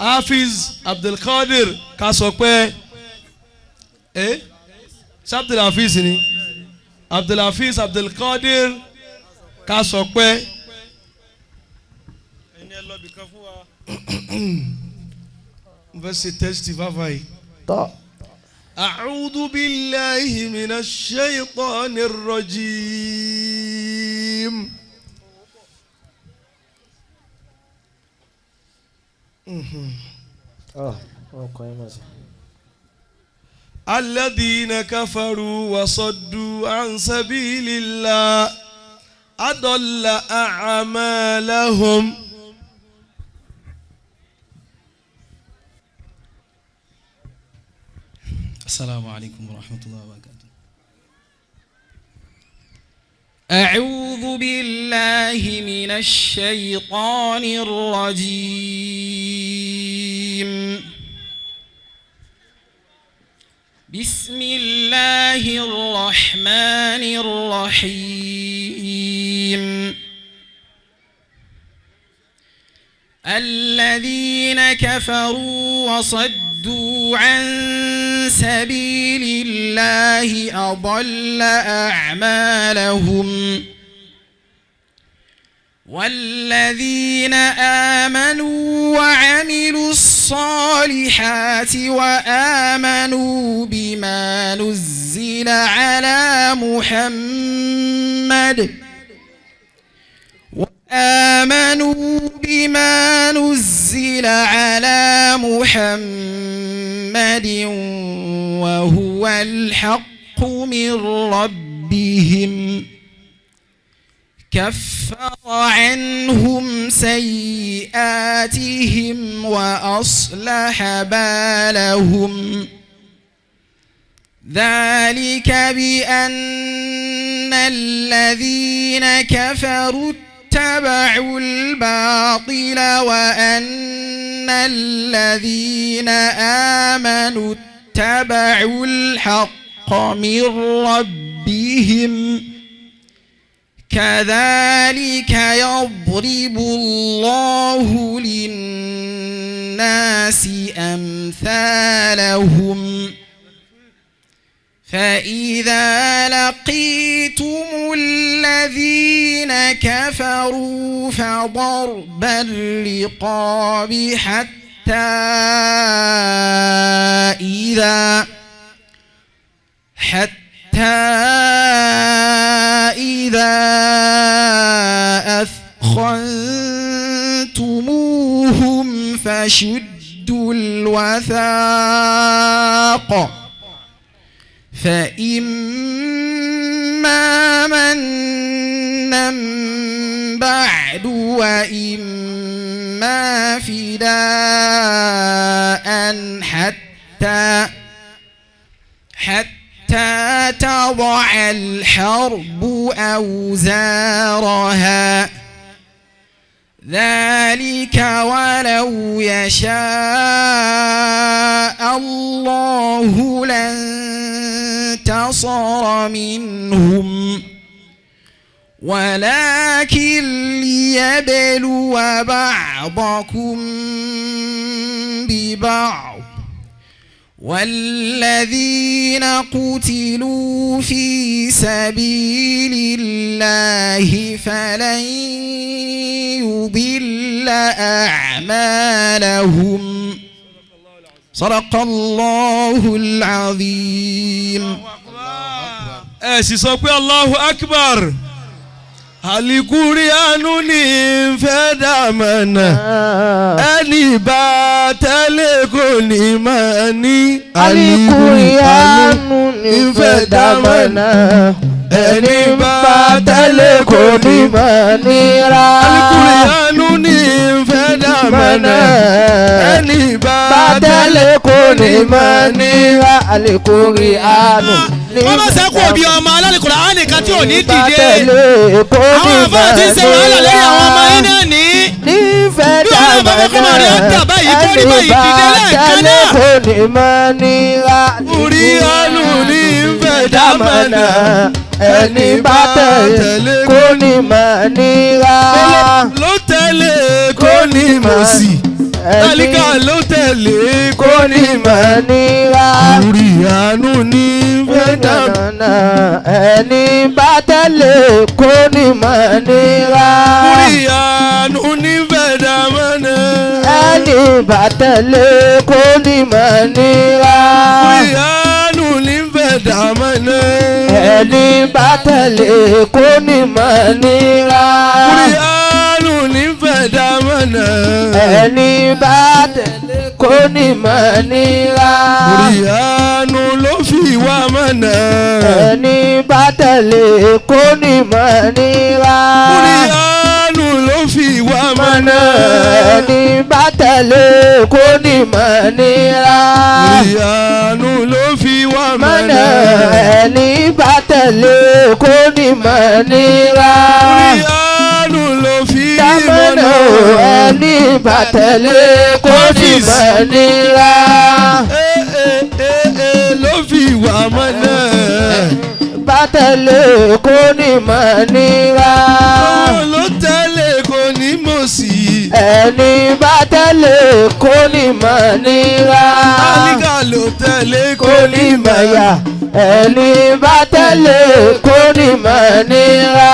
Hafiz Abdulkadir ká sọ pé ẹ ṣé Abdulhafiz ni Abdulhafiz Abdulkadir ká sọ pé. Ẹni ẹ lọ bìkan fún wa. Mo fẹ́ ṣe test fáfá yìí. Tọ́. أعوذ بالله من الشيطان الرجيم. Ọ̀ kọ́ ẹ mọ̀ sí. الذين كفروا وصدوا عن سبيل الله أضل أعمالهم. السلام عليكم ورحمة الله وبركاته. أعوذ بالله من الشيطان الرجيم. بسم الله الرحمن الرحيم. الذين كفروا وصدوا عن سبيل الله أضل أعمالهم. والذين آمنوا وعملوا الصالحات وآمنوا بما نزل على محمد آمنوا بما نزل على محمد وهو الحق من ربهم كفر عنهم سيئاتهم وأصلح بالهم. ذلك بأن الذين كفروا اتبعوا الباطل وأن الذين آمنوا اتبعوا الحق من ربهم كذلك يضرب الله للناس أمثالهم. فإذا لقيتم الذين كفروا فضرب الرقاب حتى إذا أثخنتموهم فشدوا الوثاق فإما منا بعد وإما فداء حتى تضع الحرب أوزارها. ذلك ولو يشاء الله لانتصر منهم ولكن ليبلو بعضكم ببعض. والذين قتلوا في سبيل الله فلن يضل أعمالهم. صدق الله العظيم. Ẹ sì sọ pé Allahu Akbar. Àlìkúríánú ní fẹ́ dàmọ̀nà ẹni bá tẹ́lẹ̀ kò ní máa ní. Àlìkúríánú ní fẹ́ dàmọ̀nà ẹni bá tẹ́lẹ̀ kò ní máa nira. Àlìkúríánú ní fẹ́ dàmọ̀nà ẹni bá tẹ́lẹ̀ kò ní máa nira. Àlìkúríánú. Wọ́n bá sẹ́kù òbí ọmọ alálìkùránì kan tí ò ní dìde. Àwọn àfáà ti ń ṣe wàhálà lórí àwọn ọmọ yín náà ní. Nífẹ̀ẹ́ Bí wọn náà bá fẹ́ kó máa rí ọjà báyìí kó rí báyìí dìde lẹ́ẹ̀kan náà. kò ní máa nira. Àlìkúríánú ní fẹ́ dàmọ̀nà ẹni bá tẹ̀lé kò ní máa nira. Ló tẹ́lẹ̀ kò ní mọ̀ sí. Tálíkà ló tẹ̀lé kò ní mọ̀ nira. Kùrìánù ní fẹ́ dá. Ẹni bá tẹ̀lé kò ní mọ̀ nira. Kùrìánù ní fẹ́ dá mọ́nà. Ẹni bá tẹ̀lé kò ní mọ̀ nira. Kùrìánù ní fẹ́ dá mọ́nà. Ẹni bá tẹ̀lé kò ní mọ̀ nira. Kùrìánù ní fẹ́ dá mọ́nà. Ẹni bá tẹ̀lé kò ní mọ̀ nira. Kùrìánù ló fi wá mọ́nà. Ẹni bá tẹ̀lé kò ní mọ̀ nira. Kùrìánù ló fi wá mọ́nà. Ẹni bá tẹ̀lé kò ní mọ̀ nira. Kùrìánù ló fi wá Mọ̀nà mọ́nà. ẹni bá tẹ̀lé kò ní mọ̀ nira. Kùrìánù ló fi Dámọ̀nà mọ́nà. ẹni bá tẹ̀lé kò ní mọ̀ nira. Ee ee ee ló fi wá mọ́nà. Bá tẹ̀lé kò ní mọ̀ nira. Òun ló tẹ̀lé kò ní mọ̀ sí. Ẹni bá tẹ̀lé kò ní mọ̀ nira. Tálíkà ló tẹ̀lé Kò ní mọ̀ yà. Ẹni bá tẹ̀lé kò ní mọ̀ nira.